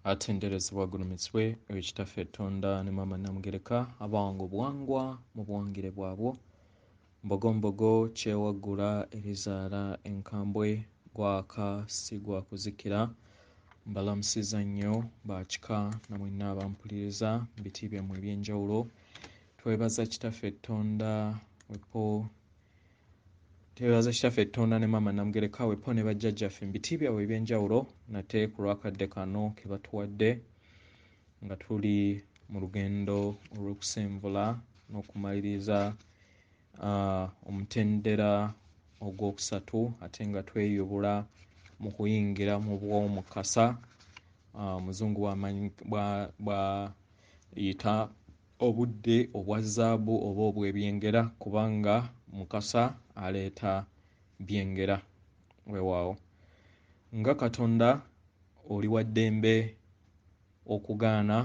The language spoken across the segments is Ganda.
Atenderezebwa agulumizibwe oyo Kitaffe Ttonda ne Maama Namugereka abawanga obuwangwa mu buwangire bwabwo. Mbogombogo kyewaggula erizaala enkambwe gwaka si gwa kuzikira. Mbalamusiza nnyo bakika na mwenna abampuliriza mu biti byammwe eby'enjawulo. Twebaza Kitaffe Ttonda wepo twebaza Kitaffe Ttonda ne Maama Namugereka wepo ne bajjajjaffe mu biti byabwe eby'enjawulo nate ku lw'akadde kano ke batuwadde nga tuli mu lugendo olw'okusenvula n'okumaliriza omutendera ogwokusatu ate nga tweyubula mu kuyingira mu bw'omukasa omuzungu bw'ayita obudde obwa zaabu oba obw'ebyengera kubanga Mukasa aleeta byengera. Weewaawo nga Katonda oli wa ddembe okugaana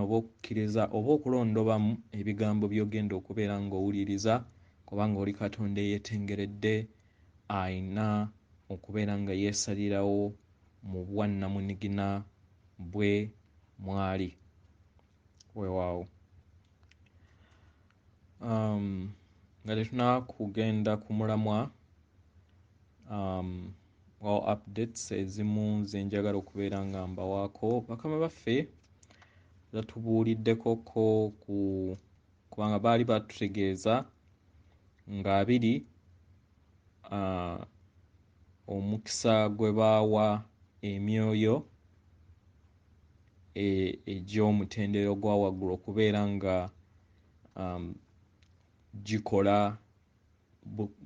oba okukkiriza oba okulondobamu ebigambo by'ogenda okubeera ng'owuliriza kubanga oli Katonda eyeetengeredde ayina okubeera nga yeesalirawo mu bwannamunigina bwe mwali. Weewaawo. Nga tetunnaba kugenda ku mulamwa, waliwo updates ezimu ze njagala okubeera nga mbawaako. Bakama baffe batubuuliddeko ko ku kubanga baali batutegeeza nga 2 omukisa gwe baawa emyoyo egy'omutendera ogwa waggulu okubeera nga gikola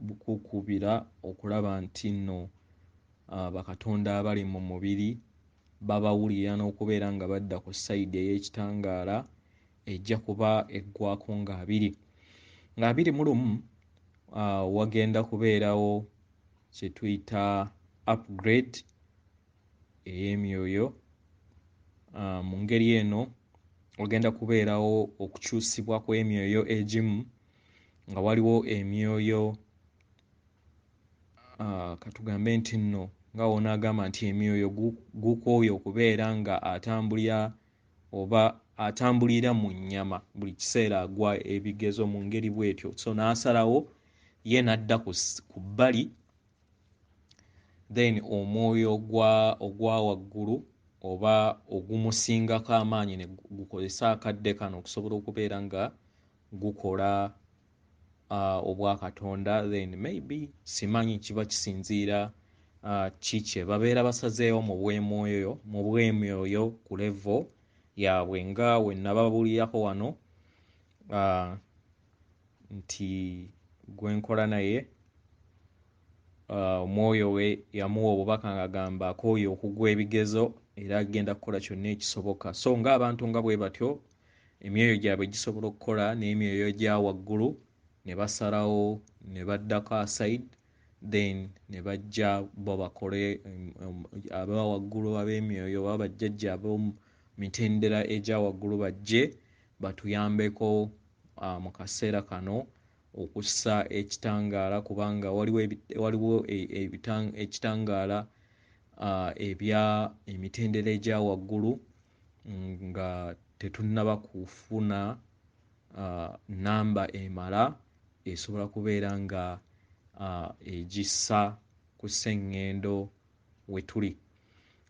bukukubira okulaba nti nno bakatonda abali mu mubiri babawulira n'okubeera nga badda ku sayidi ey'ekitangaala ejja kuba eggwako nga 2. Nga 21 wagenda kubeerawo kye tuyita upgrade ey'emyoyo. Mu ngeri eno wagenda kubeerawo okukyusibwa kw'emyoyo egimu nga waliwo emyoyo katugambe nti nno nga w'onaagamba nti emyoyo gukooye okubeera nga atambulira oba atambulira mu nnyama buli kiseera agwa ebigezo mu ngeri bw'etyo, so n'asalawo ye n'adda ku bbali, then omwoyo ogwa waggulu oba ogumusingako amaanyi ne gukozesa akadde kano okusobola okubeera nga gukola obwakatonda. Then maybe simanyi kiba kisinziira ki kye babeera basazeewo mu bw'emyoyo ku level yaabwe nga we nababuulirako wano nti gwe nkola naye omwoyo we yamuwa obubaka ng'agamba akooye okugwa ebigezo era agenda kukola kyonna ekisoboka. So ng'abantu nga bwe batyo emyoyo gyabwe gisobola okukola n'emyoyo gya waggulu ne basalawo ne baddako aside, then ne bajja bo bakole aba waggulu ab'emyoyo oba bajjajja ab'omu mitendera egya waggulu bajje batuyambeko mu kaseera kano okussa ekitangaala kubanga waliwo ekitangaala ebya emitendera egya waggulu nga tetunnaba kufuna namba emala esobola kubeera nga egissa ku sseŋŋendo we tuli.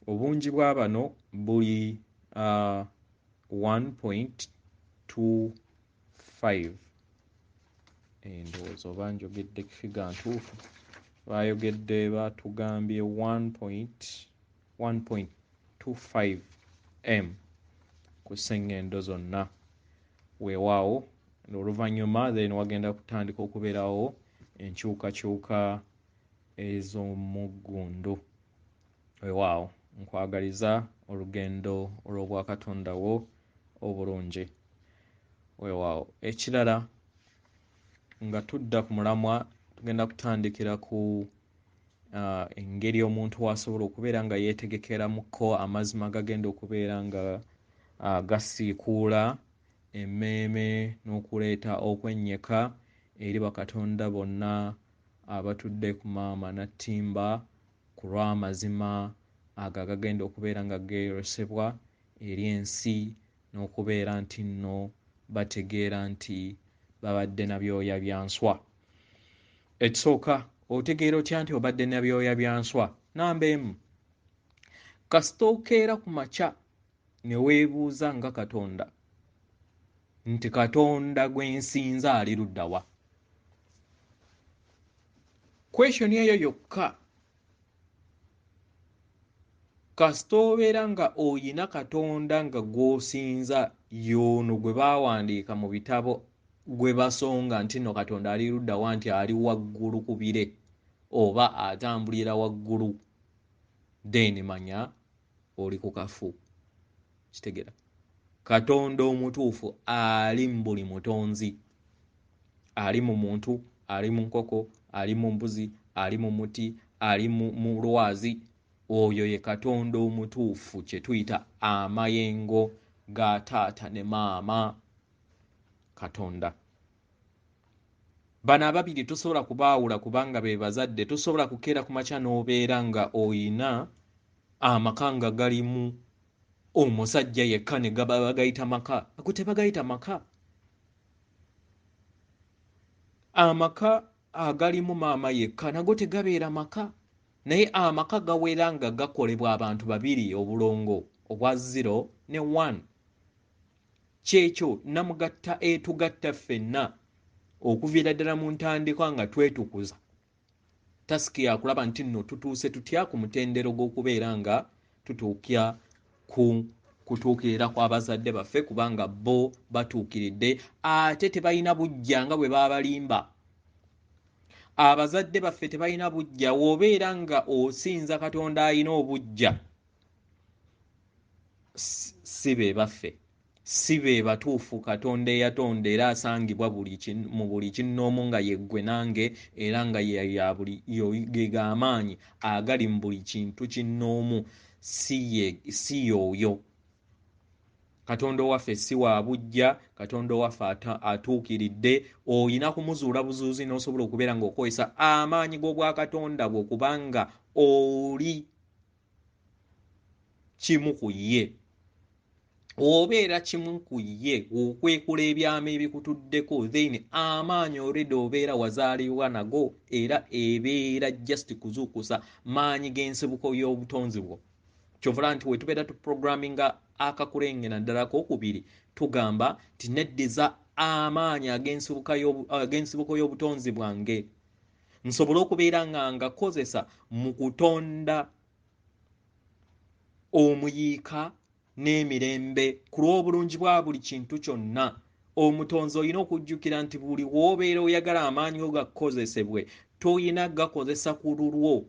Obungi bwa bano buli 1.25. Endowooza oba njogedde figa ntuufu, baayogedde baatugambye 1.25 m ku sseŋŋendo zonna. Weewaawo oluvannyuma then wagenda kutandika okubeerawo enkyukakyuka ez'omuggundu. Weewaawo nkwagaliza olugendo olw'obwakatonda wo obulungi. Weewaawo ekirala nga tudda ku mulamwa tugenda kutandikira ku engeri omuntu w'asobola okubeera nga yeetegekeramuko amazima gagenda okubeera nga gasiikuula emmeeme n'okuleeta okwennyika eri bakatonda bonna abatudde ku Maama Nattimba ku lw'amazima Ago agagenda okubeera nga geeyolesebwa eri ensi n'okubeera nti nno bategeera nti babadde na byoya bya nswa. Ekisooka, otegeera otya nti obadde na byoya bya nswa? Namba emu, kasita okeera ku makya ne weebuuza nga Katonda nti Katonda gwe nsinza ali ludda wa? Question eyo yokka, kasita obeera nga oyina Katonda nga gw'osinza y'ono gwe baawandiika mu bitabo gwe basonga nti nno Katonda ali ludda wa, nti ali waggulu ku bire oba atambulira waggulu, then manya oli ku kafu. Kitegera, Katonda omutuufu ali mu buli mutonzi, ali mu muntu, ali mu nkoko, ali mu mbuzi, ali mu muti, ali mu lwazi. Oyo ye Katonda omutuufu, kye tuyita amayengo ga taata ne maama Katonda. Bano ababiri tosobola kubaawula kubanga be bazadde. Tosobola kukeera ku makya n'obeera nga oyina amaka nga galimu omusajja yekka ne gaba bagayita maka. Ago tebagayita maka. Amaka agalimu maama yekka nago tegabeera maka. Naye amaka gawera nga gakolebwa abantu babiri, obulongo obwa 0 ne 1. Kyekyo namugatta etugatta ffenna okuviira ddala mu ntandikwa nga twetukuza. Tasiki yakulaba nti nno tutuuse tutya ku mutendero gw'okubeera nga tutuukya ku kutuukirira kw'abazadde baffe, kubanga bo batuukiridde ate tebalina buggya nga bwe baabalimba. Abazadde baffe tebalina buggya. W'obeera nga osinza Katonda alina obuggya, si be baffe, si be batuufu. Katonda eyatonda era asangibwa mu buli kinnoomu nga ye ggwe nange, era nga ge g'amaanyi agali mu buli kintu kinnoomu, si y'oyo. Katonda owaffe si wa buggya, Katonda owaffe atuukiridde. Oyina kumuzuula buzuuzi n'osobola okubeera ng'okozesa amaanyi g'obwakatonda bwo, kubanga oli kimu ku ye. Obeera kimu ku ye, okwekula ebyama ebikutuddeko, then amaanyi already obeera wazaalibwa nago, era ebeera just kuzuukusa maanyi g'ensibuko y'obutonzi bwo. Kyovula nti we tubeera tuprogramminga akakulenge naddala ak'okubiri, tugamba nti neddiza amaanyi ag'ensibuko y'obutonzi bwange, nsobole okubeera nga ngakozesa mu kutonda omuyiika n'emirembe ku lw'obulungi bwa buli kintu kyonna. Omutonzi olina okujjukira nti buli w'obeera oyagala amaanyi go gakozesebwe, toyina gakozesa ku lulwo.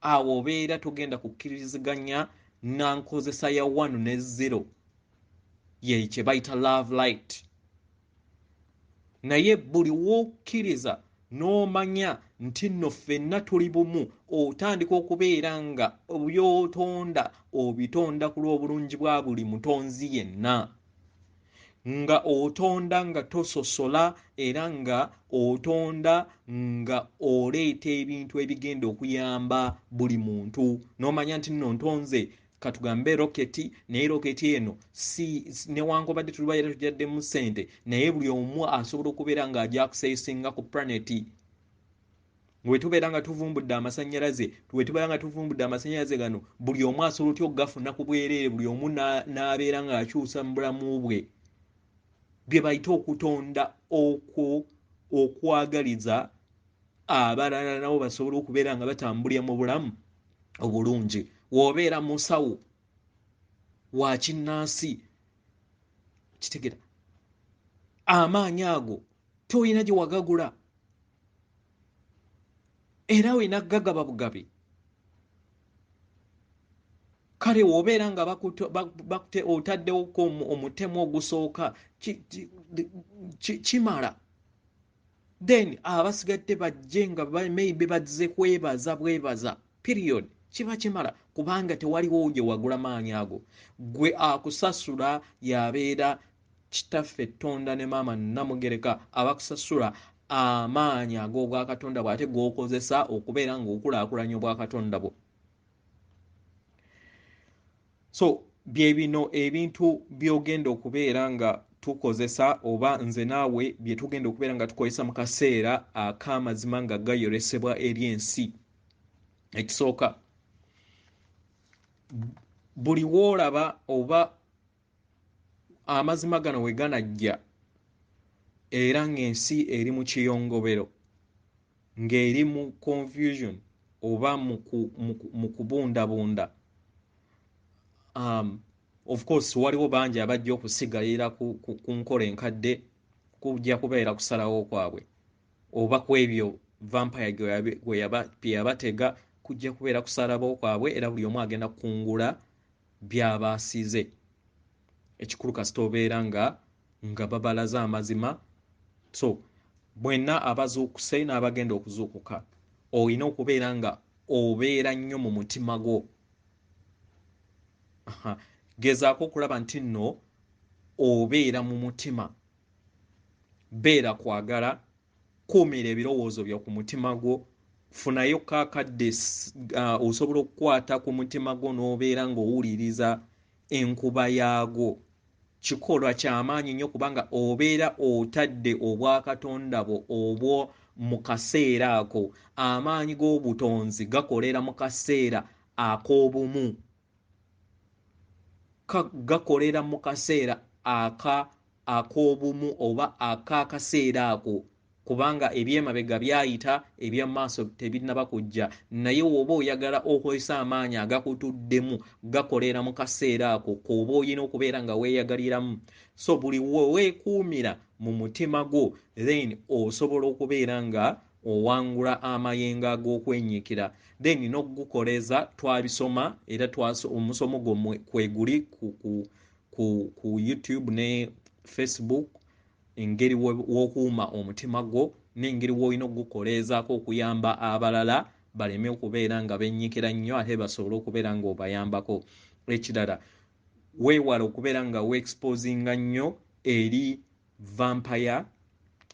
Awo obeera togenda kukkiriziganya na nkozesa ya 1 ne 0, ye kye bayita love light. Naye buli w'okkiriza n'omanya nti nno ffenna tuli bumu, otandika okubeera nga by'otonda obitonda ku lw'obulungi bwa buli mutonzi yenna, nga otonda nga tososola, era nga otonda nga oleeta ebintu ebigenda okuyamba buli muntu. N'omanya nti nno ntonze katugambe roketi, naye roketi eno si newankubadde tulibaera tujaddemu ssente, naye buli omu asobola okubeera ng'ajja akuseesinga ku planeti. We tubeera nga tuvumbudde amasannyalaze, we tubeera nga tuvumbudde amasannyalaze gano, buli omu asobola otya okugafuna ku bwereere, buli omu n'abeera ng'akyusa mu bulamu bwe. Bye bayita okutonda okwo okwagaliza abalala nabo basobole okubeera nga batambulira mu bulamu obulungi. W'obeera musawo wa kinnansi, kitegera amaanyi ago toyina gye wagagula, era olina gagaba bugabi. Kale w'obeera nga otaddewoko omutemu ogusooka, kimala. Then abasigadde bajje nga maybe bazze kwebaza bwebaza, period. Kiba kimala, kubanga tewaliwo gye wagula maanyi ago. Gwe akusasula yabeera kitaffe Tonda ne maama Namugereka, abakusasula amaanyi ag'obwakatonda bw'ate g'okozesa okubeera ng'okulaakulanya obwakatonda bwo. So bye bino ebintu by'ogenda okubeera nga tukozesa, oba nze naawe bye tugenda okubeera nga tukozesa mu kaseera ak'amazima nga gayolesebwa eri ensi. Ekisooka, buli w'olaba oba amazima gano we ganajja era ng'ensi eri mu kiyongobero, ng'eri mu confusion oba mu kubundabunda, of course waliwo bangi abajja okusigalira ku nkola enkadde, kujja kubeera kusalawo kwabwe oba ku ebyo vampire bye yabatega, kujja kubeera kusalawo kwabwe, era buli omu agenda kukungula by'abaasize. Ekikulu kasita obeera nga babalaza amazima. So bwenna abazuukuse n'abagenda okuzuukuka, olina okubeera nga obeera nnyo mu mutima gwo. Gezaako okulaba nti nno obeera mu mutima, beera kwagala, kuumira ebirowoozo byo ku mutima gwo, funayo kakadde osobola okukwata ku mutima gwo n'obeera ng'owuliriza enkuba yaagwo. Kikolwa ky'amaanyi nnyo kubanga obeera otadde obwakatonda bwo obwo mu kaseera ako. Amaanyi g'obutonzi gakolera mu kaseera ak'obumu, gakolera mu kaseera ak'obumu oba ak'akaseera ako, kubanga ebyemabega byayita, eby'amaaso tebinnaba kujja. Naye woba oyagala okozesa amaanyi agakutuddemu, gakolera mu kaseera ako k'oba olina okubeera nga weeyagaliramu. So buli weekuumira mu mutima gwo, then osobola okubeera nga owangula amayengo ag'okwenyiikira. Then n'okugukoleza twabisoma era omusomo gwo kweguli ku YouTube ne Facebook, engeri w'okuuma omutima gwo n'engeri w'olina okugukolezaako okuyamba abalala baleme okubeera nga benyiikira nnyo ate basobole okubeera ng'obayambako. Ekirala, weewala okubeera nga weexposinga nnyo eri vampire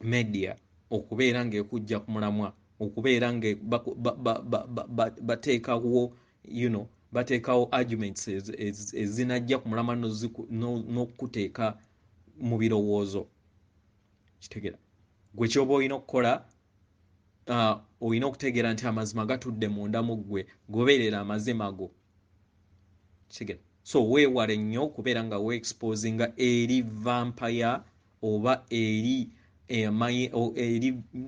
media, okubeera ng'ekujja ku mulamwa, okubeera nga bateekawo, bateekawo arguments ezinajja ku mulamwa n'okukuteeka mu birowoozo. Kitegeera gwe ky'oba olina okukola, olina okutegeera nti amazima gatudde munda mu ggwe, goberera amazima go. Kitegeera. So weewale nnyo okubeera nga weexposinga eri vampire oba eri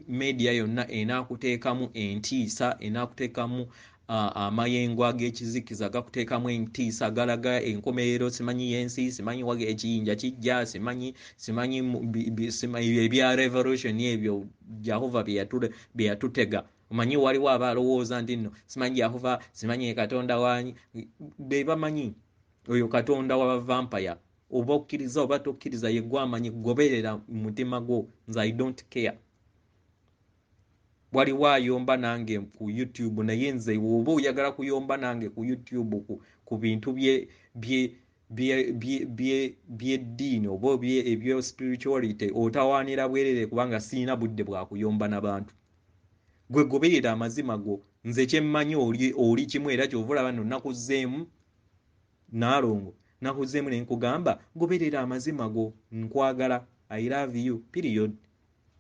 media yonna enaakuteekamu entiisa, enaakuteekamu amayengo ag'ekizikiza, gakuteekamu entiisa, galaga enkomerero, simanyi y'ensi, simanyi ekiyinja kijja, simanyi ebya revolution ebyo Jehova bye yatutega. Omanyi waliwo abalowooza nti nno simanyi Jehova, simanyi Katonda wanyi, be bamanyi oyo Katonda wa vampire. Oba okkiriza oba tokkiriza, ye gwe amanyi, goberera mutima gwo, nze I don't care. Waliwo ayomba nange ku YouTube, naye nze oba oyagala kuyomba nange ku YouTube ku bintu by'eddiini oba ebyo spirituality, otawaanira bwerere kubanga sirina budde bwa kuyomba n'abantu. Gwe goberera amazima go, nze kyemmanyi oli kimu, era ky'ova olaba nno nakuzzeemu Naalongo, nakuzzeemu ne nkugamba goberera amazima go, nkwagala, I love you, period.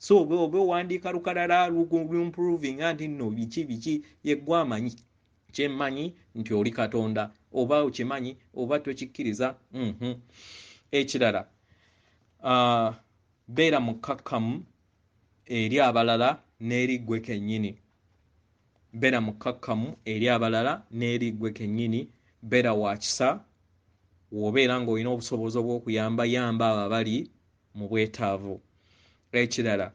So oba owandiika lukalala luimprovinga nti nno biki biki, ye ggwe amanyi. Kyemmanyi nti oli Katonda, oba okimanyi oba tokikkiriza. Ekirala, beera mukkakkamu eri abalala n'eri ggwe kennyini. Beera mukkakkamu eri abalala n'eri ggwe kennyini. Beera wa kisa, w'obeera ng'olina obusobozi obw'okuyamba, yamba abo abali mu bwetaavu. Ekirala,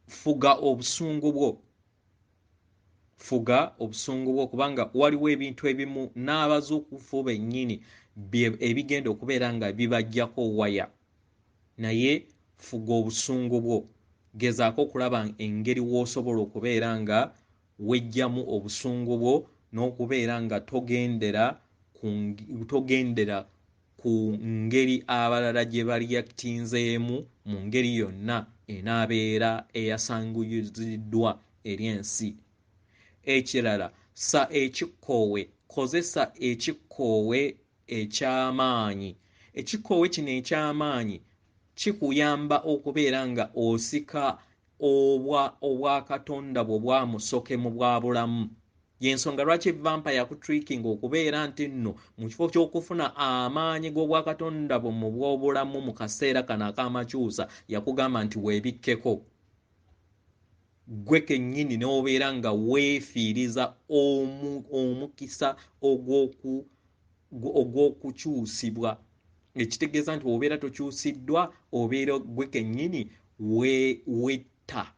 fuga obusungu bwo. Fuga obusungu bwo, kubanga waliwo ebintu ebimu n'abazuukufu bennyini ebigenda okubeera nga bibajjako waya. Naye fuga obusungu bwo, gezaako okulaba engeri w'osobola okubeera nga wejjamu obusungu bwo n'okubeera nga togendera ku ngeri abalala gye baliyakitinzeemu mu ngeri yonna enaabeera eyasanguyiziddwa eri ensi. Ekirala, Sa ekikkoowe, kozesa ekikkoowe eky'amaanyi. Ekikkoowe kino eky'amaanyi kikuyamba okubeera nga osika obwakatonda bwo bwamusoke mu bwa bulamu. Y'ensonga lwaki vampire yakutrickinga okubeera nti nno mu kifo ky'okufuna amaanyi g'obwakatonda bwo mu bw'obulamu mu kaseera kano ak'amakyusa, yakugamba nti weebikkeko ggwe kennyini n'obeera nga weefiiriza omukisa ogw'okukyusibwa. Ekitegeeza nti bw'obeera tokyusiddwa, obeera ggwe kennyini wetta.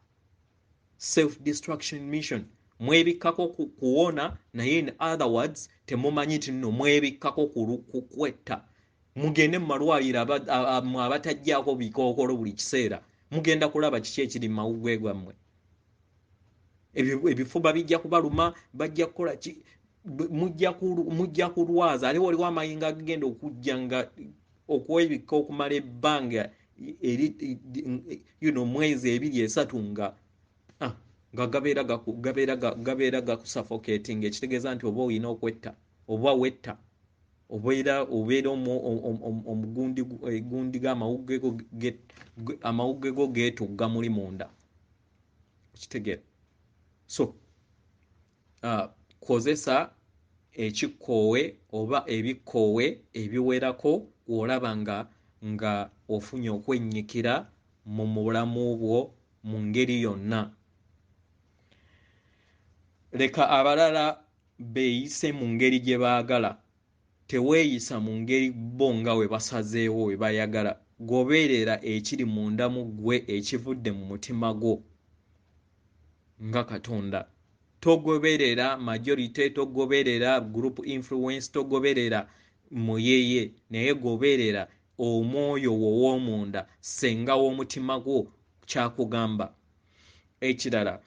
Self destruction mission. Mwebikkako kuwona, naye in other words temumanyi nti nno mwebikkako kwetta. Mugende mu malwaliro mwe abatajjaako bikookolo buli kiseera, mugenda kulaba kiki ekiri mu mawuggwe gammwe. Ebifuba bijja kubaluma, bajja kukola ki, mujja kulwaza. Ate waliwo amayinga agagenda okujja nga okwebikka okumala ebbanga eri, mwezi 2 3 nga gabeera gakusuffocating. Ekitegeeza nti oba olina okwetta, oba wetta, obeera omugundi, egundi amawuggwe go geetugga muli munda. Okitegeera? So kozesa ekikkoowe oba ebikkoowe ebiwerako olaba nga ofunye okwennyikira mu bulamu bwo mu ngeri yonna. Leka abalala beeyise mu ngeri gye baagala. Teweeyisa mu ngeri bo nga we basazeewo we bayagala. Goberera ekiri munda mu ggwe, ekivudde mu mutima gwo nga Katonda. Togoberera majority, togoberera group influence, togoberera muyeye, naye goberera omwoyo wo ow'omunda, ssenga w'omutima gwo kyakugamba. Ekirala,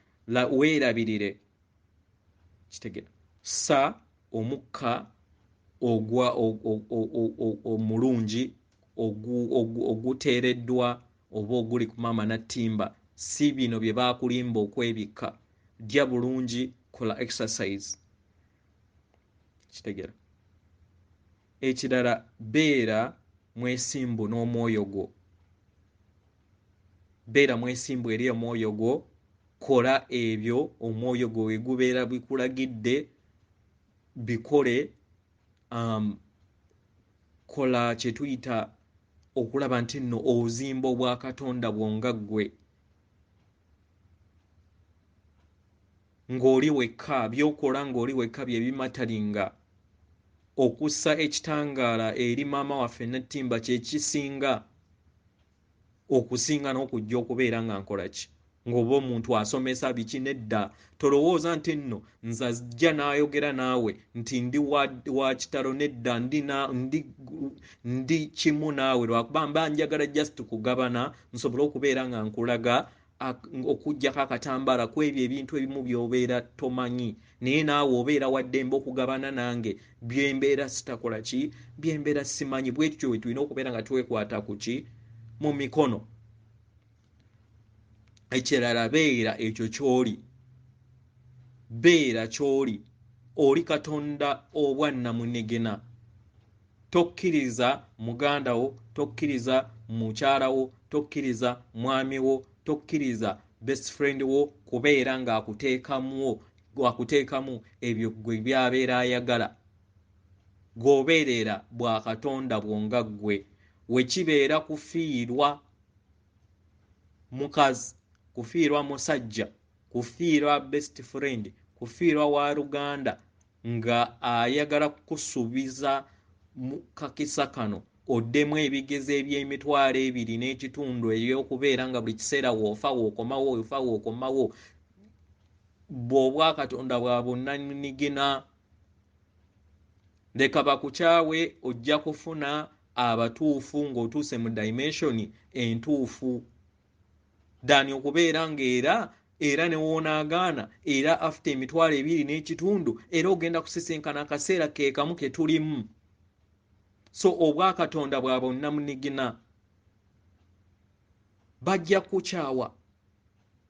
weerabirire. Kitegeera. Sa omukka omulungi oguteereddwa oba oguli ku maama n'attimba. Si bino bye baakulimba okwebikka. Lya bulungi, kola exercise. Kitegeera. Ekirala, beera mwesimbu n'omwoyo gwo. Beera mwesimbu eri omwoyo gwo, kola ebyo omwoyo gwo we gubeera bikulagidde, bikole. Kola kye tuyita okulaba nti nno ozimba obwakatonda bwo nga ggwe. Ng'oli wekka, by'okola ng'oli wekka bye bimatalinga. Okussa ekitangaala eri maama waffe n'ettimba kye kisinga okusinga n'okujja okubeera nga nkola ki? Ng'oba omuntu asomesa biki nedda. Tolowooza nti nno nze ajja n'ayogera naawe nti ndi wa kitalo nedda, ndi kimu naawe, lwakuba mba njagala just kugabana nsobole okubeera nga nkulaga okuggyako akatambaala ku ebyo ebintu ebimu by'obeera tomanyi, naye naawe obeera wa ddembe okugabana nange bye mbeera sitakola ki, bye mbeera simanyi. Bwe tutyo bwe tulina okubeera nga twekwata ku ki mu mikono. Ekirala, beera ekyo ky'oli, beera ky'oli, oli Katonda obwannamunigina. Tokkiriza muganda wo, tokkiriza mukyala wo, tokkiriza mwami wo, tokkiriza best friend wo kubeera ng'akuteekamu ebyo gwe by'abeera ayagala. Goberera bwa Katonda bwo nga ggwe. We kibeera kufiirwa mukazi, kufiirwa musajja, kufiirwa best friend, kufiirwa waluganda nga ayagala kukusuubiza mu kakisa kano oddemu ebigezo eby'emitwalo ebiri n'ekitundu eby'okubeera nga buli kiseera w'ofa w'okomawo, w'ofa w'okomawo. Bw'obwa Katonda bwa bunnanigina. Leka bakukyawe, ojja kufuna abatuufu ng'otuuse mu dimension entuufu. Ddaani okubeera ng'era era ne w'onaagaana, era after emitwalo ebiri n'ekitundu, era ogenda kusisinkana akaseera ke kamu ke tulimu. So obwakatonda bwa bonnamunigina. Bajja kukyawa,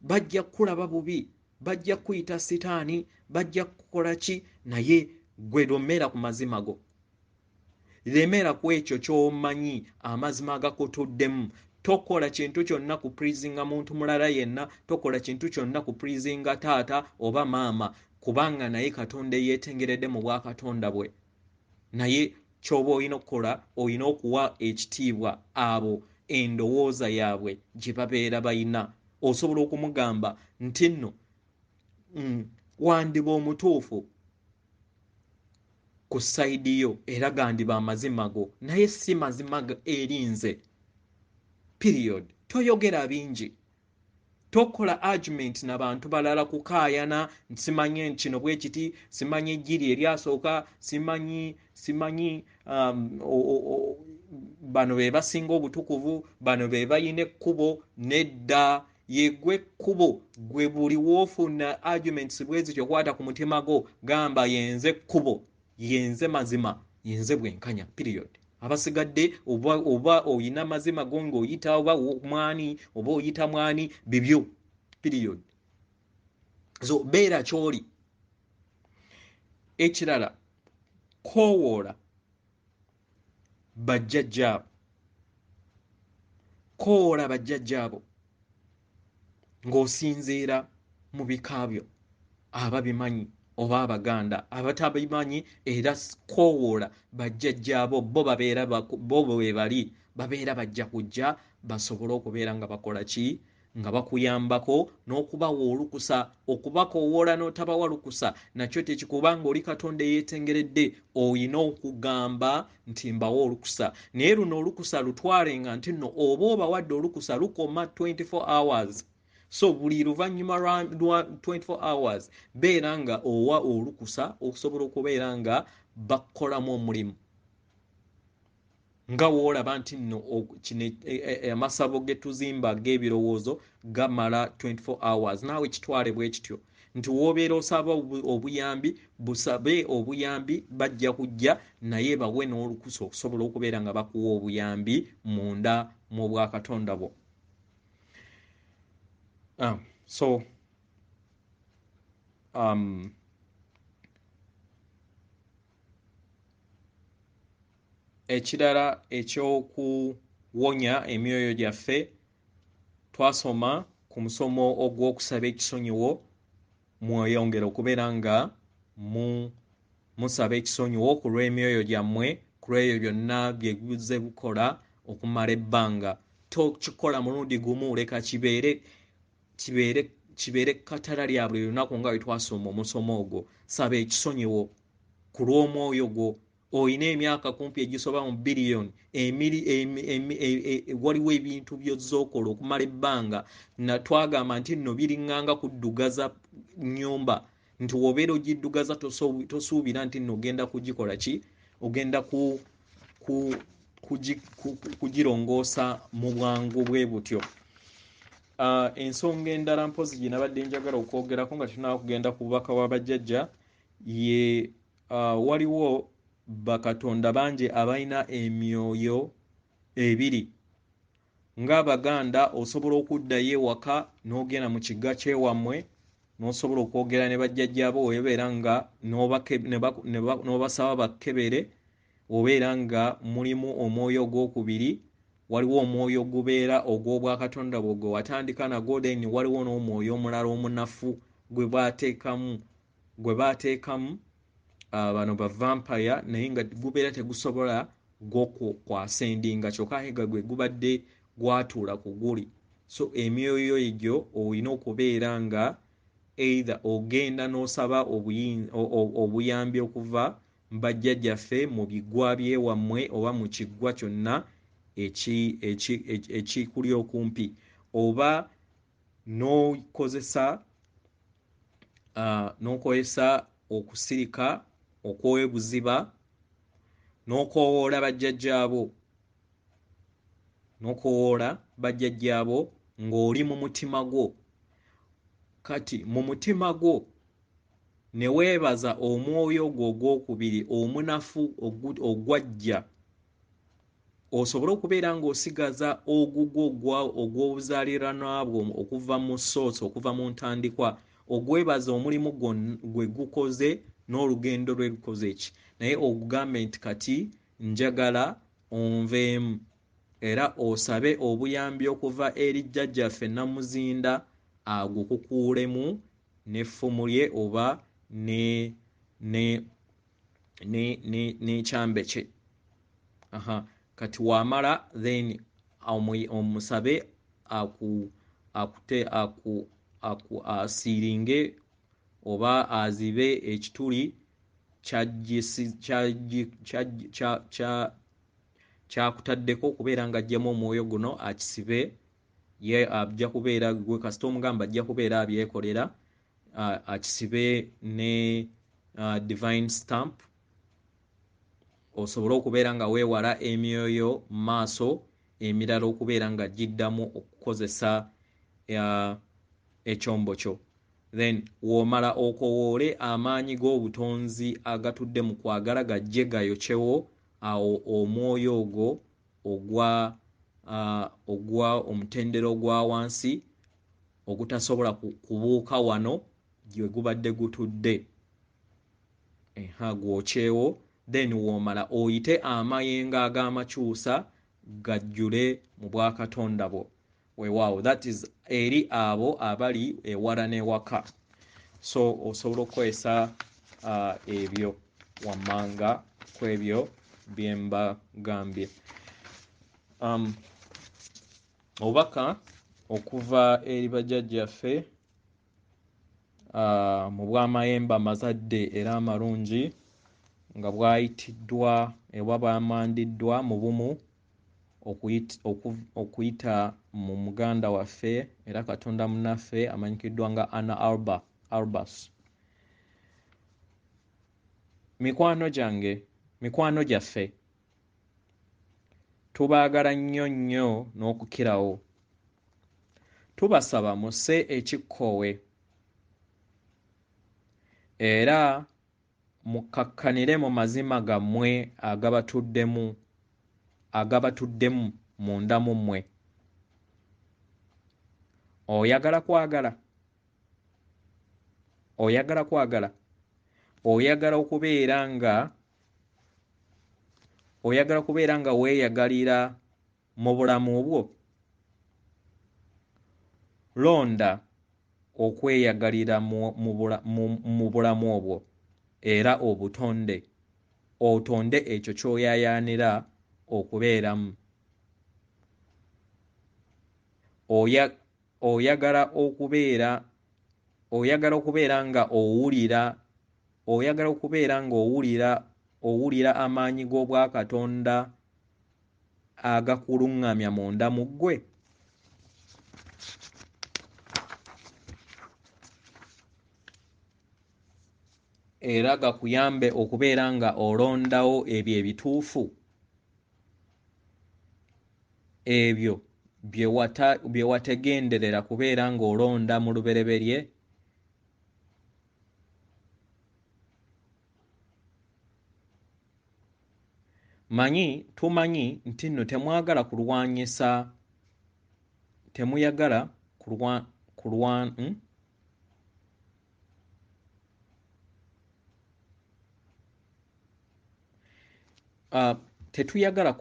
bajja kukulaba bubi, Bajja kukuyita sitaani, bajja kukukola ki, naye gwe lemera ku mazima go. Lemera ku ekyo ky'omanyi, amazima agakutuddemu. Tokola kintu kyonna ku pleasinga muntu mulala yenna, tokola kintu kyonna ku pleasinga taata oba maama, kubanga naye Katonda eyeetengeredde mu bwakatonda bwe. Naye ky'oba olina okukola, olina okuwa ekitiibwa abo endowooza yaabwe gye babeera balina. Osobola okumugamba nti nno wandiba omutuufu ku sayidi yo era gandiba amazima go, naye si mazima eri nze. Period. Toyogera bingi, tokola argument n'abantu balala kukaayana, simanyi kino bwe kiti, simanyi ejjiri eryasooka, simanyi bano be basinga obutukuvu, bano be bayina ekkubo. Nedda, yegwe kkubo. Gwe buli woofuna arguments bwe zityo, kwata ku mutima gwo, gamba yenze kkubo, yenze mazima, yenze bwenkanya. Period. Abasigadde oba oyina mazima go ng'oyita oba mwani oba oyita mwani, bibyo. Period. So beera ky'oli. Ekirala, koowoola bajjajjaabo, koowoola bajjajjaabo ng'osinziira mu bika byo, ababimanyi oba Abaganda, abatabimanyi era koowoola bajjajjaabo. Bo babeera bo bwe bali babeera bajja kujja basobole okubeera nga bakola ki, nga bakuyambako n'okubawa olukusa. Okubakoowoola n'otabawa lukusa nakyo tekikubanga oli Katonda eyeetengeredde. Oyina okugamba nti mbawa olukusa, naye luno olukusa lutwalenga nti nno oba obawadde olukusa lukoma 24 hours. So buli luvannyuma lwa 24 hours beera nga owa olukusa okusobola okubeera nga bakukolamu omulimu. Nga woolaba nti nno kino amasabo ge tuzimba g'ebirowoozo gamala 24 hours, naawe kitwale bwe kityo nti w'obeera osaba obuyambi, busabe obuyambi, bajja kujja, naye bawe n'olukusa okusobola okubeera nga bakuwa obuyambi munda mu bwakatonda bwo. So ekirala ekyokuwonya emyoyo gyaffe, twasoma ku musomo ogw'okusaba ekisonyiwo. Mweyongere okubeera nga musaba ekisonyiwo ku lw'emyoyo gyammwe, ku lw'ebyo byonna bye buzze bukola okumala ebbanga. Tokikola mulundi gumu, leka kibeere kkatala lya buli lunaku nga bwe twasoma omusomo ogwo. Saba ekisonyiwo ku lw'omwoyo gwo. Oyina emyaka kumpi egisoba mu biliyoni, waliwo ebintu by'ozze okola okumala ebbanga. Na twagamba nti nno biriŋŋanga kuddugaza nnyumba, nti w'obeera ogiddugaza tosuubira nti nno ogenda kugikola ki, ogenda kugirongoosa mu bwangu bwe butyo. Ensonga endala mpozi gye nabadde njagala okwogerako nga tunaba kugenda ku bubaka bwa bajjajja ye waliwo bakatonda bangi abalina emyoyo ebiri. Ng'Abaganda osobola okuddayo ewaka n'ogenda mu kigga ky'ewammwe n'osobola okwogera ne bajjajjaabo, webeera nga n'obasaba bakkebere, obeera nga mulimu omwoyo ogwokubiri. Waliwo omwoyo ogubeera ogw'obwakatonda bwo gwe watandika nagwo, then waliwo n'omwoyo omulala omunafu gwe baateekamu bano ba vampire, naye nga gubeera tegusobola gwokwasendinga, kyokka ate nga gwe gubadde gwatuula ku guli. So emyoyo egyo olina okubeera nga either ogenda n'osaba obuyambi okuva bajjajjaffe mu biggwa by'ewammwe oba mu kiggwa kyonna ekikuli okumpi, oba n'okozesa okusirika okwebuziba n'okoowoola bajjajjaabo, n'okoowoola bajjajjaabo ng'oli mu mutima gwo. Kati mu mutima gwo ne weebaza omwoyo gwo ogwokubiri omunafu ogwajja, osobole okubeera ng'osigaza ogugwo ogw'obuzaaliranwa bwo okuva mu source, okuva mu ntandikwa, Ogwebaza omulimu gwe gukoze n'olugendo lwe lukoze ki, naye ogugambe nti kati njagala onveemu, era osabe obuyambi okuva eri jjajjaffe Namuzinda agukukuulemu n'effumu lye oba n'ekyambe kye. Kati wamala then omusabe asiiringe oba azibe ekituli kyakutaddeko okubeera nga ajjamu omwoyo guno akisibe. Ye ajja kubeera gwe kasita omugamba ajja kubeera abyekolera, akisibe ne divine stamp, osobole okubeera nga weewala emyoyo maaso emirala okubeera nga giddamu okukozesa ekyombo kyo. Then w'omala okowoole amaanyi g'obutonzi agatudde mu kwagala gajje gayokyewo awo omwoyo ogwo ogwa omutendera ogwa wansi ogutasobola kubuuka wano gye gubadde gutudde, gwokyewo. Then w'omala oyite amayengo ag'amakyusa gajjule mu bwakatonda bwo. Weewaawo, that is eri abo abali ewala n'ewaka. So osobola okukozesa ebyo wammanga ku ebyo bye mbagambye. Obubaka okuva eri bajjajjaffe mu bw'amayembe amazadde era amalungi nga bwayitiddwa oba bwamandiddwa mu bumu okuyita mu muganda waffe era Katonda munnaffe amanyikiddwa nga Anna Albas. Mikwano gyange, mikwano gyaffe, tubaagala nnyo nnyo n'okukirawo. Tubasaba musse ekikkowe era mukkakkanire mu mazima gammwe agabatuddemu munda mu mmwe. Oyagala kwagala, oyagala kwagala, oyagala okubeera nga oyagala kubeera nga weeyagalira mu bulamu bwo. Londa okweyagalira mu bulamu obwo era obutonde, otonde ekyo ky'oyaayaanira okubeeramu. Oyagala okubeera nga owulira, oyagala okubeera nga owulira amaanyi g'obwakatonda agakuluŋŋamya munda mu ggwe. Era gakuyambe okubeera nga olondawo ebyo ebituufu, ebyo bye wategenderera kubeera ng'olonda mu lubereberye. Tumanyi nti nno temwagala kulwanyisa, temuyagala tetuyagala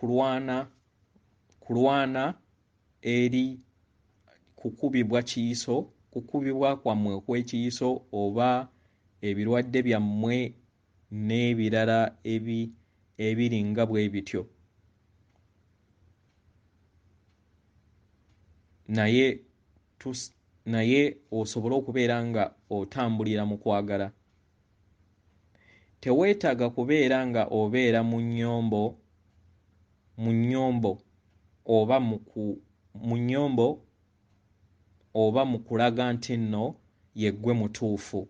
kulwana eri kukubibwa kiyiso, kukubibwa kwammwe okw'ekiyiso oba ebirwadde byammwe n'ebirala ebiri nga bwe bityo. Naye osobole okubeera nga otambulira mu kwagala. Teweetaaga kubeera nga obeera mu nnyombo oba mu kulaga nti nno ye ggwe mutuufu.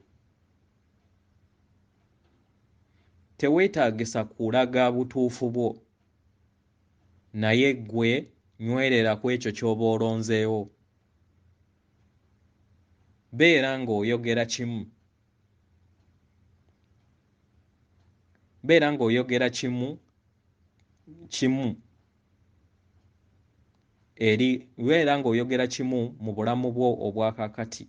Teweetaagisa kulaga butuufu bwo, naye ggwe nywerera ku ekyo ky'oba olonzeewo. Beera ng'oyogera kimu. Beera ng'oyogera kimu eri, beera ng'oyogera kimu mu bulamu bwo obwa kaakati.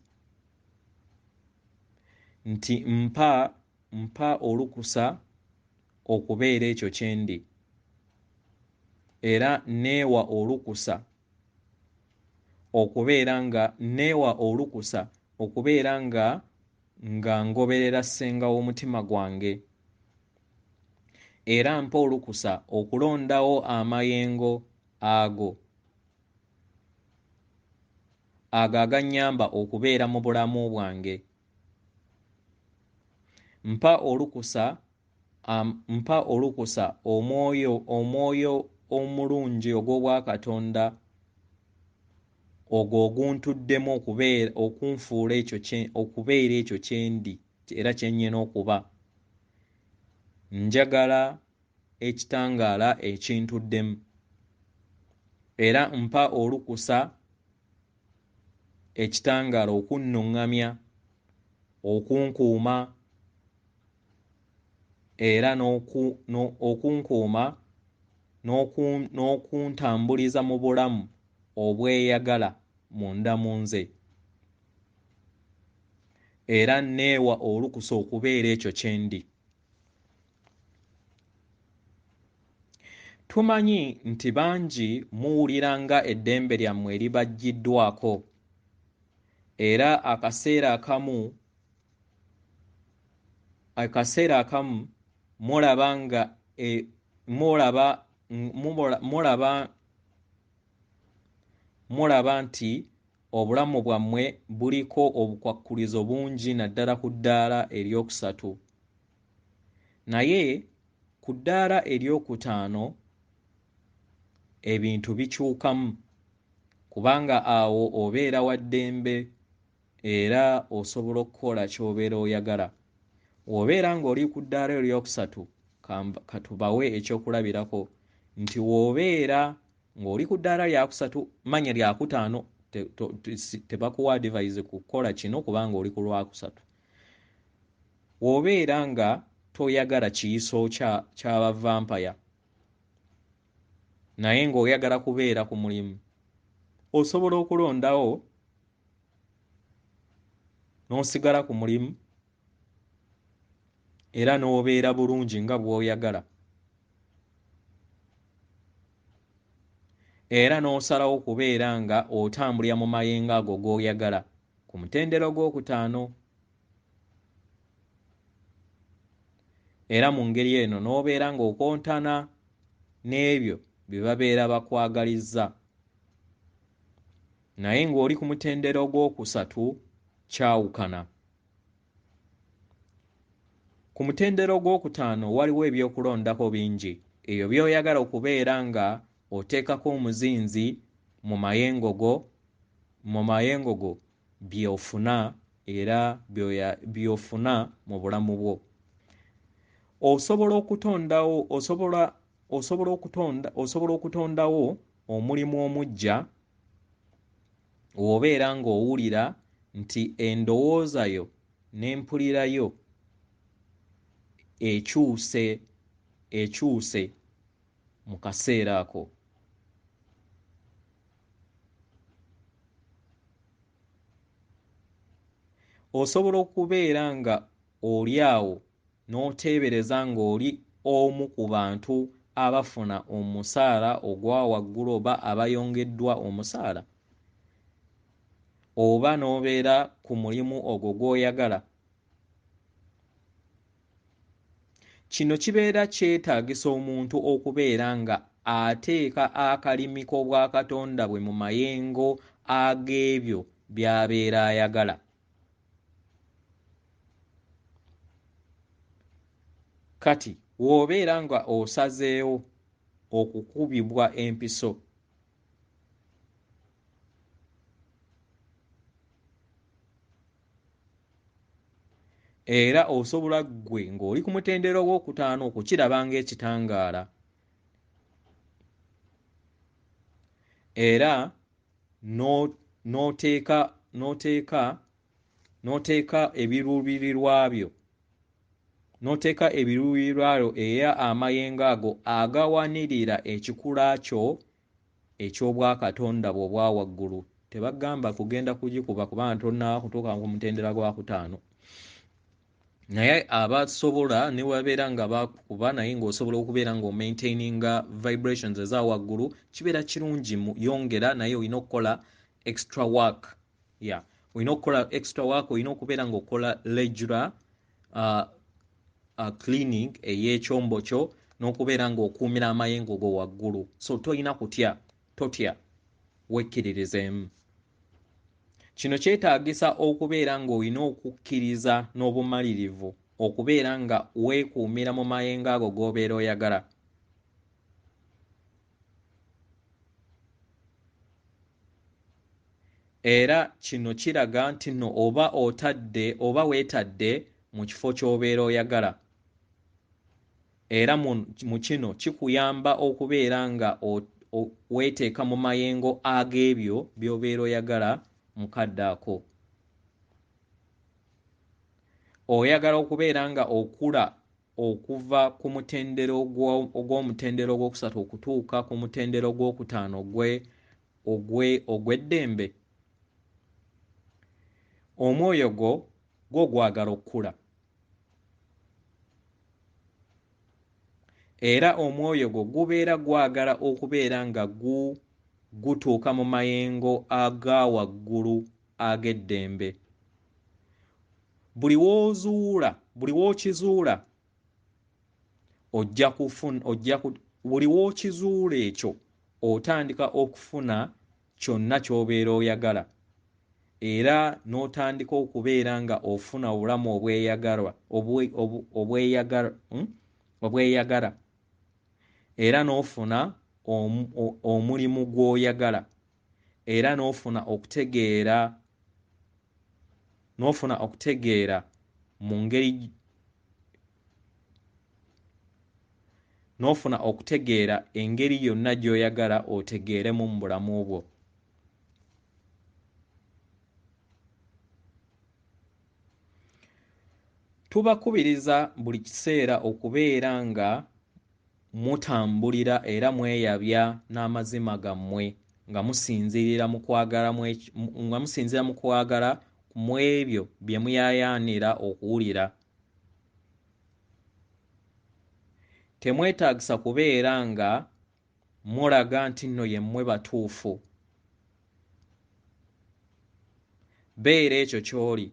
nti mpa olukusa okubeera ekyo kye ndi, era neewa olukusa okubeera nga neewa olukusa okubeera nga ngoberera ssenga w'omutima gwange, era mpa olukusa okulondawo amayengo ago agannyamba okubeera mu bulamu bwange. Mpa olukusa omwoyo omulungi ogw'obwakatonda ogwo oguntuddemu okubeera okunfuula ekyo okubeera ekyo kye ndi era kye nnyina okuba. Njagala ekitangaala ekintuddemu, era mpa olukusa ekitangaala okunnuŋŋamya, okunkuuma, era okunkuuma n'okuntambuliza mu bulamu obweyagala munda mu nze, era neewa olukusa okubeera ekyo kye ndi. Tumanyi nti bangi muwulira nga eddembe lyammwe libaggyiddwako, era akaseera akamu mulaba nga mulaba nti obulamu bwammwe buliko obukwakkulizo bungi naddala ku ddaala eryokusatu. Naye ku ddaala eryokutaano ebintu bikyukamu, kubanga awo obeera wa ddembe era osobola okukola ky'obeera oyagala. Bw'obeera ng'oli ku ddaala eryokusatu, katubawe ekyokulabirako nti w'obeera ng'oli ku ddaala lyakusatu, manya lyakutaano, tebakuwa advice kukola kino kubanga oli ku lwakusatu. W'obeera nga toyagala kiyiso ky'abavampaya naye ng'oyagala kubeera ku mulimu, osobola okulondawo n'osigala ku mulimu era n'obeera bulungi nga bw'oyagala, era n'osalawo okubeera nga otambulira mu mayengo ago g'oyagala ku mutendera ogwokutaano. Era mu ngeri eno n'obeera ng'okontana n'ebyo bye babeera bakwagalizza. Naye ng'oli ku mutendera ogwokusatu kyawukana. Ku mutendera ogwokutaano waliwo ebyokulondako bingi, ebyo by'oyagala okubeera nga oteekako omuzinzi mu mayengo go by'ofuna era by'ofuna mu bulamu bwo. Osobola okutondawo omulimu omuggya w'obeera ng'owulira nti endowooza yo n'empulira yo ekyuse mu kaseera ako. Osobola okubeera nga oli awo n'oteebereza ng'oli omu ku bantu abafuna omusaala ogwa waggulu oba abayongeddwa omusaala, oba n'obeera ku mulimu ogwo gw'oyagala. Kino kibeera kyetaagisa omuntu okubeera nga ateeka akalimi k'obwakatonda bwe mu mayengo ag'ebyo by'abeera ayagala. Kati w'obeera nga osazeewo okukubibwa empiso, era osobola ggwe ng'oli ku mutendera ogwokutaano okukiraba ng'ekitangaala, era n'oteeka ebiruubirirwa byo era amayengo ago agawanirira ekikula kyo eky'obwakatonda bwo obwa waggulu. Tebagamba kugenda kugikuba kubanga tonnaba kutuuka ku mutendera gwakutaano. Naye abasobola ne wabeera nga bakuba naye ng'osobola okubeera ng'omaintaininga vibrations eza waggulu, kibeera kirungi mu yongera, naye olina okukola extra work. Yeah, olina okukola extra work, olina okubeera ng'okola regular cleaning ey'ekyombo kyo n'okubeera ng'okuumira amayengo go waggulu. So tolina kutya, totya, wekkiririzeemu. Kino kyetaagisa okubeera ng'olina okukkiriza n'obumalirivu okubeera nga weekuumira mu mayengo ago g'obeera oyagala. Era kino kiraga nti nno oba otadde oba weetadde mu kifo ky'obeera oyagala. Era mu kino kikuyamba okubeera nga weeteeka mu mayengo ag'ebyo by'obeera oyagala mu kadde ako. Oyagala okubeera nga okula okuva ku mutendera ogw'omutendera ogwokusatu okutuuka ku mutendera ogwokutaano ogw'eddembe. Omwoyo gwo gwo gwagala okukula. Era omwoyo gwo gubeera gwagala okubeera nga gutuuka mu mayengo aga waggulu ag'eddembe. Buli w'ozuula, buli w'okizuula, ojja kufuna, buli w'okizuula ekyo otandika okufuna kyonna ky'obeera oyagala. Era n'otandika okubeera nga ofuna obulamu obweyagalwa, obweyagala. Era n'ofuna omulimu gw'oyagala. Era n'ofuna okutegeera, n'ofuna okutegeera mu ngeri, n'ofuna okutegeera engeri yonna gy'oyagala otegeeremu mu bulamu bwo. Tubakubiriza buli kiseera okubeera nga mutambulira era mweyabya n'amazima gammwe nga musinziirira mu kwagala nga musinziira mu kwagala mu ebyo bye muyaayaanira okuwulira. Temwetaagisa kubeera nga mulaga nti nno yemmwe batuufu. Beera ekyo ky'oli,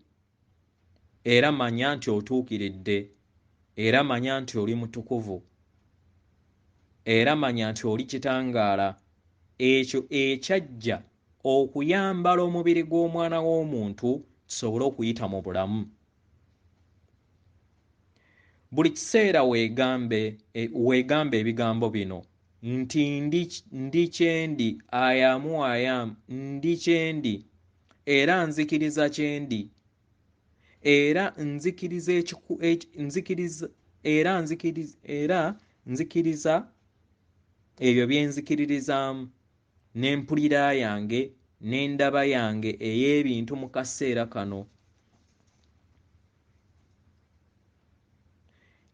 era manya nti otuukiridde, era manya nti oli mutukuvu, era manya nti oli kitangaala, ekyo ekyajja okuyambala omubiri gw'omwana w'omuntu kisobole okuyita mu bulamu. Buli kiseera weegambe ebigambo bino nti ndi kyendi, I am who I am, ndi kyendi, era nzikiriza kyendi, era nzikiriza era nzikiriza ebyo bye nzikiririzaamu n'empulira yange n'endaba yange ey'ebintu mu kaseera kano.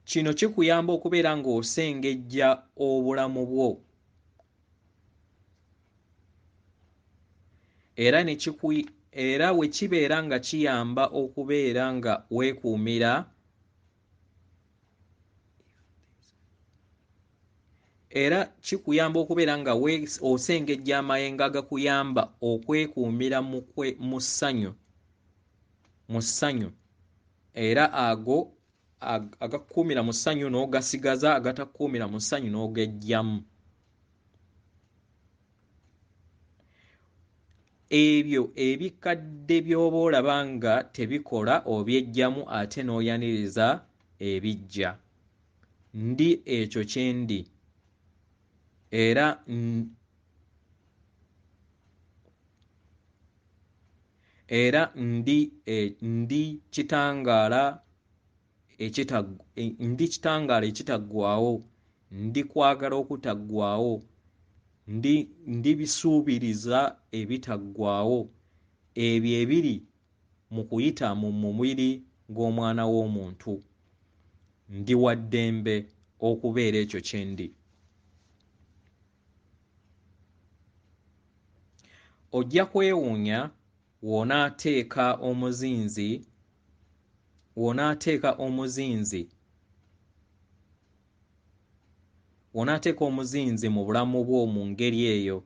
Kino kikuyamba okubeera ng'osengejja obulamu bwo, era we kibeera nga kiyamba okubeera nga weekuumira era kikuyamba okubeera nga osengejja amayengo agakuyamba okwekuumira mu ssanyu, era ago agakukuumira mu ssanyu n'ogasigaza, agatakukuumira mu ssanyu n'ogeggyamu. Ebyo ebikadde by'oba olaba nga tebikola obyeggyamu ate n'oyaniriza ebiggya. Ndi ekyo kye ndi, era ndi kitangaala ndi kitangaala ekitaggwaawo, ndi kwagala okutaggwaawo, ndi bisuubiriza ebitaggwaawo, ebyo ebiri mu kuyita mu mubiri gw'omwana w'omuntu. Ndi wa ddembe okubeera ekyo kye ndi. Ojja kwewuunya w'onaateeka omuzinzi W'onaateeka omuzinzi, w'onaateeka omuzinzi mu bulamu bwo mu ngeri eyo,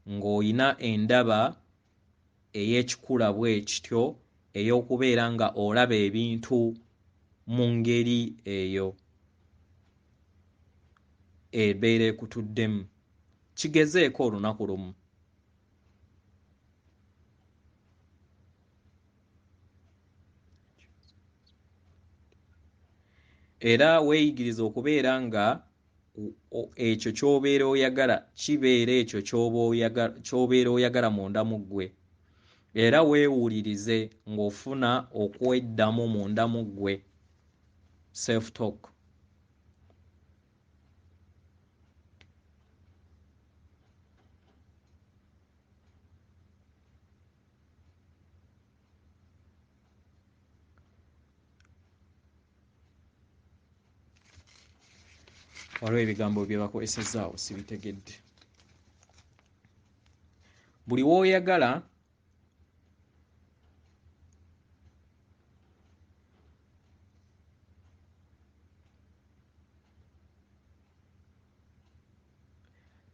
ng'olina endaba ey'ekikula bwe kityo, ey'okubeera nga olaba ebintu mu ngeri eyo ebeera ekutuddemu. Kigezeeko olunaku lumu. Era weeyigirize okubeera nga ekyo ky'obeera oyagala kibeera ekyo ky'obeera oyagala munda mu ggwe. Era weewulirize ng'ofuna okweddamu munda mu ggwe, self talk. Waliwo ebigambo bye bakozesezza awo sibitegedde. Buli w'oyagala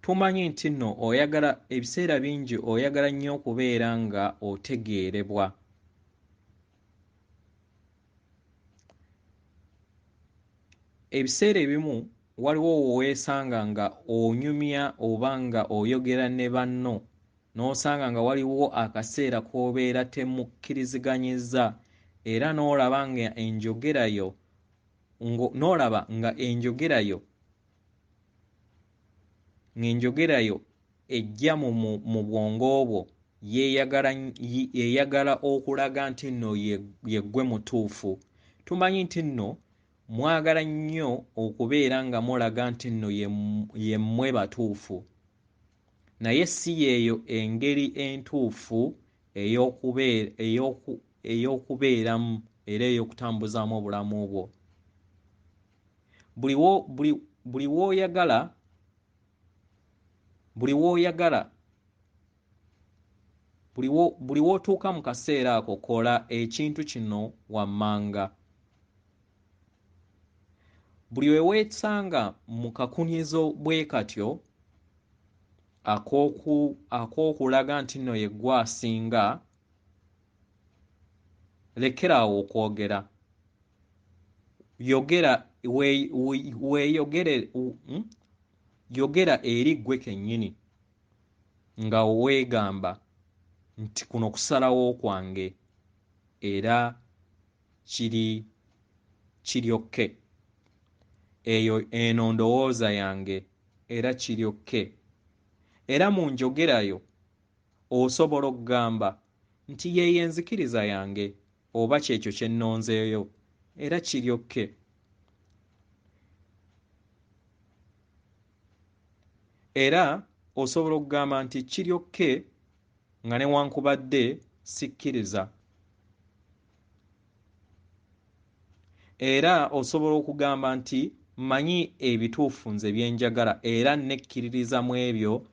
tumanyi nti nno oyagala, ebiseera bingi oyagala nnyo okubeera nga otegeerebwa. Ebiseera ebimu waliwo weesanga nga onyumya oba nga oyogera ne banno, n'osanga nga waliwo akaseera k'obeera temukkiriziganyizza, era n'olaba nga enjogera yo, n'olaba nga enjogera yo, ng'enjogera yo ejja mu bwongo bwo yeeyagala okulaga nti nno ye ggwe mutuufu. Tumanyi nti nno mwagala nnyo okubeera nga mulaga nti nno ye mmwe batuufu, naye si yeeyo engeri entuufu ey'okubeeramu era ey'okutambuzaamu obulamu bwo. Buli w'oyagala, buli w'oyagala, buli w'otuuka mu kaseera ako, kola ekintu kino wammanga. Buli we weesanga mu kakunyizo bwe katyo ak'okulaga nti nno ye ggwe asinga, lekeraawo okwogera. Yogera, weeyogere, yogera eri ggwe kennyini nga weegamba nti kuno kusalawo kwange era kiryokke. Eyo eno ndowooza yange era kiryokke. Era mu njogerayo osobola okugamba nti yeeyo enzikiriza yange oba kyekyo kye nnonzeeyo era kiryokke. Era osobola okugamba nti kiryokke nga newankubadde sikkiriza. Era osobola okugamba nti mmanyi ebituufu nze bye njagala era nekkiririza mu ebyo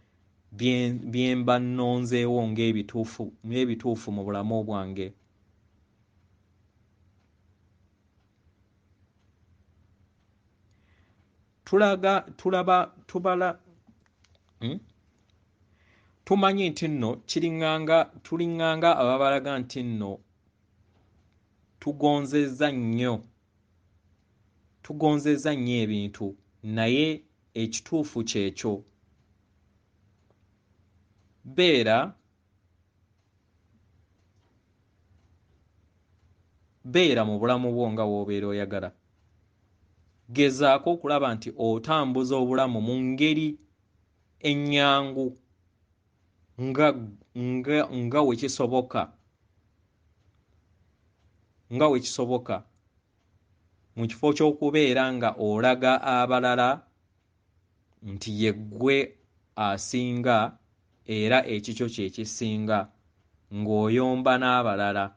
bye mba nnonzeewo ng'ebituufu mu bulamu bwange. Tumanyi nti nno tuliŋŋanga ababalaga nti nno tugonzezza nnyo ebintu, naye ekituufu kyekyo. Beera mu bulamu bwo nga w'obeera oyagala. Gezaako okulaba nti otambuza obulamu mu ngeri ennyangu nga we kisoboka, mu kifo ky'okubeera nga olaga abalala nti ye ggwe asinga era ekikyo kye kisinga, ng'oyomba n'abalala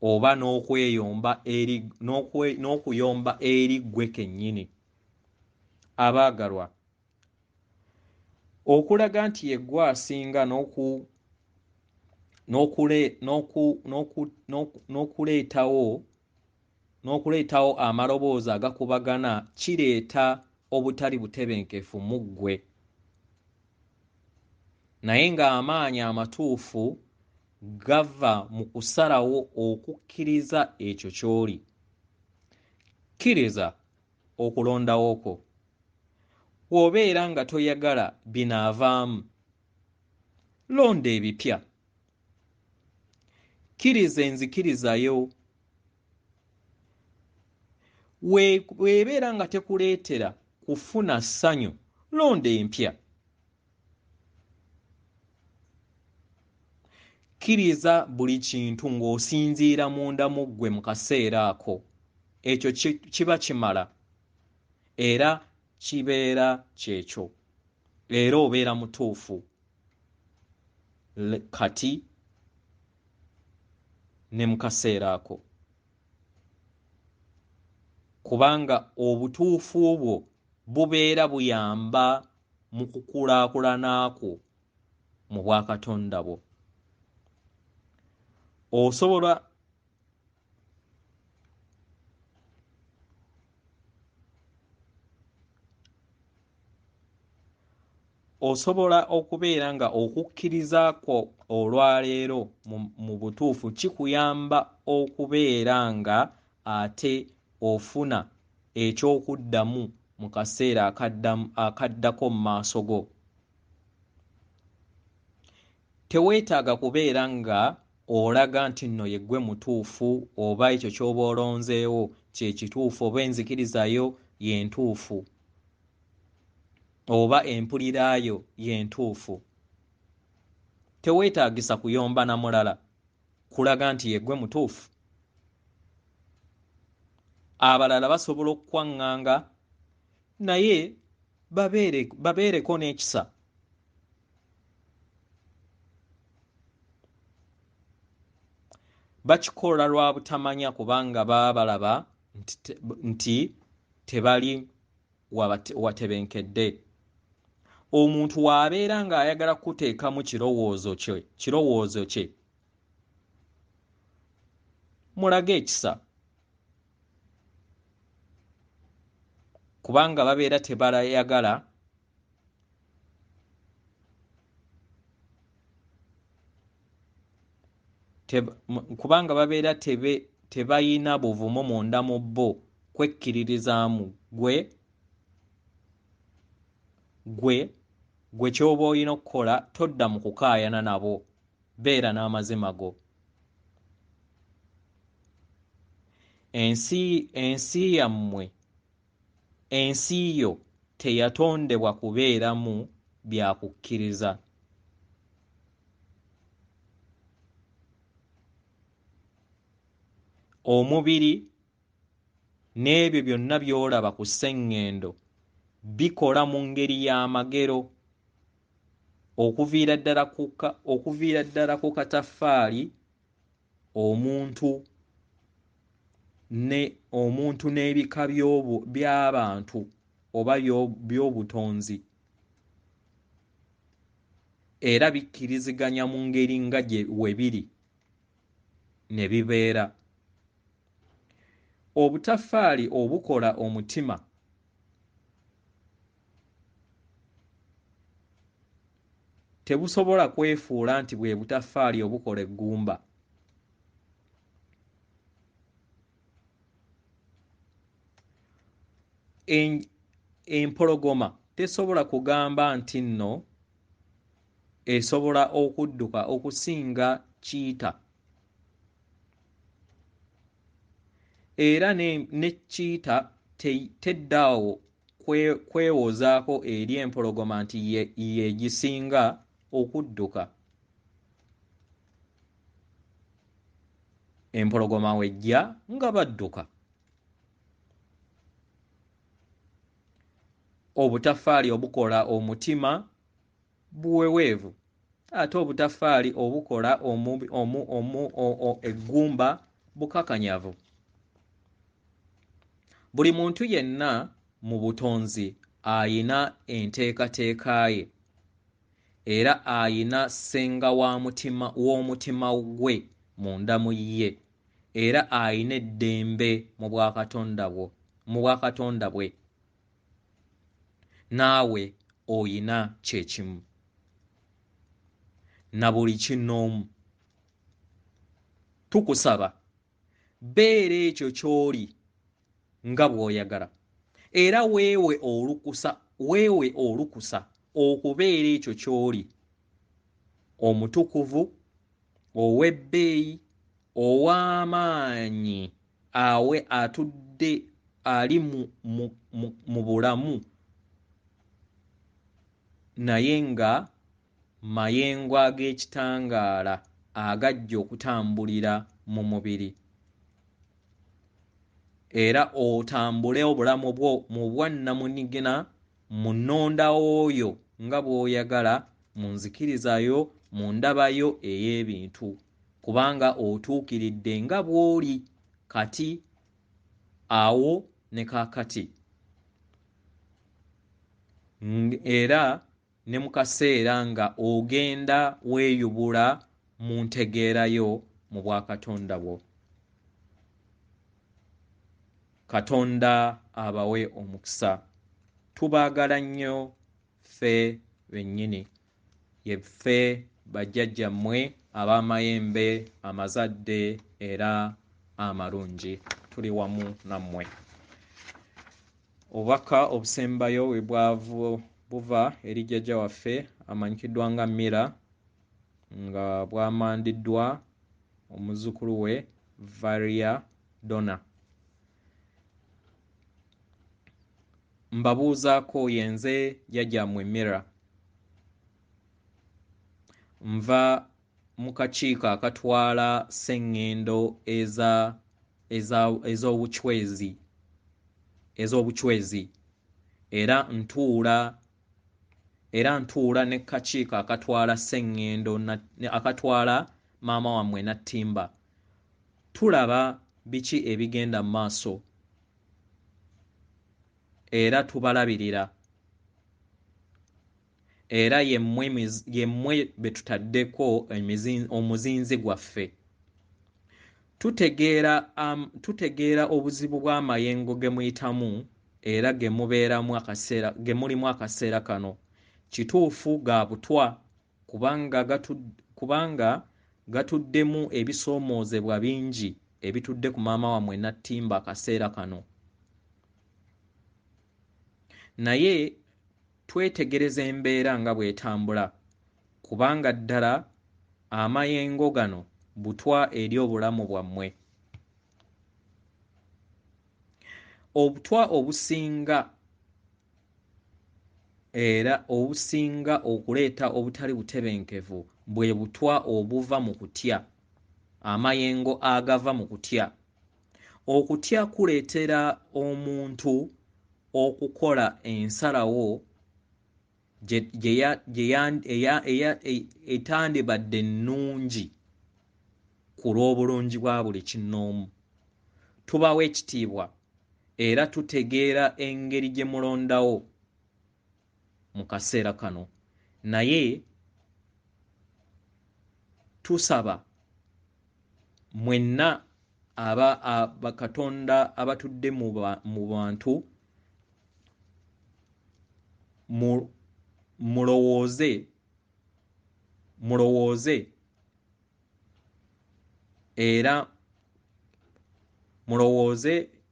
oba n'okuyomba eri ggwe kennyini. Abaagalwa, okulaga nti ye ggwe asinga n'okuleetawo amaloboozi agakubagana kireeta obutali butebenkevu mu ggwe. Naye ng'amaanyi amatuufu gava mu kusalawo okukkiriza ekyo ky'oli. Kkiriza okulondawo kwo. Bw'obeera nga toyagala binaavaamu, londa ebipya. Kkiriza enzikiriza yo. Bw'ebeera nga tekuleetera kufuna ssanyu, londa empya. Kkiriza buli kintu ng'osinziira munda mu ggwe mu kaseera ako. Ekyo kiba kimala era kibeera kyekyo, era obeera mutuufu kati ne mu kaseera ako, kubanga obutuufu bwo bubeera buyamba mu kukulaakulana kwo mu bwakatonda bwo. Osobola okubeera nga okukkiriza kwo olwaleero mu butuufu kikuyamba okubeera nga ate ofuna ekyokuddamu mu kaseera akaddako mu maaso go. Teweetaaga kubeera nga olaga nti nno ye ggwe mutuufu, oba ekyo ky'oba olonzeewo kye kituufu, oba enzikiriza yo ye ntuufu, oba empulirayo ye ntuufu. Teweetaagisa kuyomba na mulala kulaga nti ye ggwe mutuufu. Abalala basobola okukwaŋŋanga, naye babeereko n'ekisa. Bakikola lwa butamanya, kubanga baba balaba nti tebali watebenkedde. Omuntu w'abeera ng'ayagala kuteekamu kirowoozo kye, mulage ekisa, kubanga babeera tebalayagala kubanga babeera tebayina buvumu munda mu bo kwekkiririzaamu gwe ky'oba olina okukola. Todda mu kukaayana nabo, beera n'amazima go. Ensi yammwe, ensi yo teyatondebwa kubeeramu byakukkiriza. Omubiri n'ebyo byonna by'olaba ku sseŋŋendo bikola mu ngeri y'amagero okuviira ddala ku kataffaali omuntu n'ebika by'abantu oba by'obutonzi, era bikkiriziganya mu ngeri nga gye we biri ne bibeera. Obutaffaali obukola omutima tebusobola kwefuula nti bwe butaffaali obukola eggumba. Empologoma tesobola kugamba nti nno esobola okudduka okusinga kiita, era ne kiita teddaawo kwewozaako eri empologoma nti yegisinga okudduka. Empologoma wejja nga badduka. Obutaffaali obukola omutima buweweevu, ate obutaffaali obukola eggumba bukakanyavu. Buli muntu yenna mu butonzi ayina enteekateeka ye, era ayina ssenga wa mutima w'omutima gwe munda mu ye, era ayina eddembe mu bwakatonda bwo, mu bwakatonda bwe. Naawe oyina kyekimu na buli kinnoomu. Tukusaba beera ekyo ky'oli nga bw'oyagala, era weewe olukusa, weewe olukusa okubeera ekyo ky'oli, omutukuvu, ow'ebbeeyi, ow'amaanyi, awe atudde ali mu bulamu naye nga mayengo ag'ekitangaala agajja okutambulira mu mubiri, era otambule obulamu bwo mu bwannamunigina mu nnondawo yo nga bw'oyagala, mu nzikirizayo, mu ndabayo ey'ebintu, kubanga otuukiridde nga bw'oli kati awo ne kaakati, era ne mu kaseera nga ogenda weeyubula mu ntegeerayo mu bwakatonda bwo. Katonda abawe omukisa. Tubaagala nnyo ffe bennyini, ye ffe bajjajjammwe ab'amayembe amazadde era amalungi. Tuli wamu nammwe. Obubaka obusembayo bwe bwavu buva eri jjajja waffe amanyikiddwa nga Mira, nga bwamandiddwa omuzzukulu we Varia Donna. Mbabuuzaako, yenze jjajjammwe Mira. Nva mu kakiiko akatwala sseŋŋendo ez'obuchwezi, era ntuula ne kakiiko akatwala sseŋŋendo akatwala maama wammwe Nattimba. Tulaba biki ebigenda mu maaso era tubalabirira, era yemmwe be tutaddeko omuzinzi gwaffe. Tutegeera obuzibu bw'amayengo ge muyitamu era ge mubeeramu akaseera, ge mulimu akaseera kano. Kituufu ga butwa, kubanga gatuddemu ebisoomoozebwa bingi ebitudde ku maama wammwe Nattimba akaseera kano. Naye twetegereza embeera nga bw'etambula, kubanga ddala amayengo gano butwa eri obulamu bwammwe. Obutwa obusinga era obusinga okuleeta obutali butebenkevu bwe butwa obuva mu kutya, amayengo agava mu kutya. Okutya kuleetera omuntu okukola ensalawo etandibadde nnungi ku lw'obulungi bwa buli kinnoomu. Tubawa ekitiibwa era tutegeera engeri gye mulondawo mu kaseera kano, naye tusaba mwenna Bakatonda abatudde mu bantu mulowooze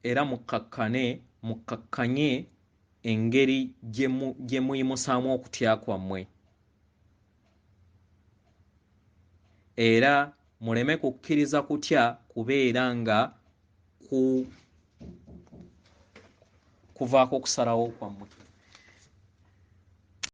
era mukkakkanye engeri gye muyimusaamu okutya kwammwe, era muleme kukkiriza kutya kubeera nga kuvaako okusalawo kwammwe.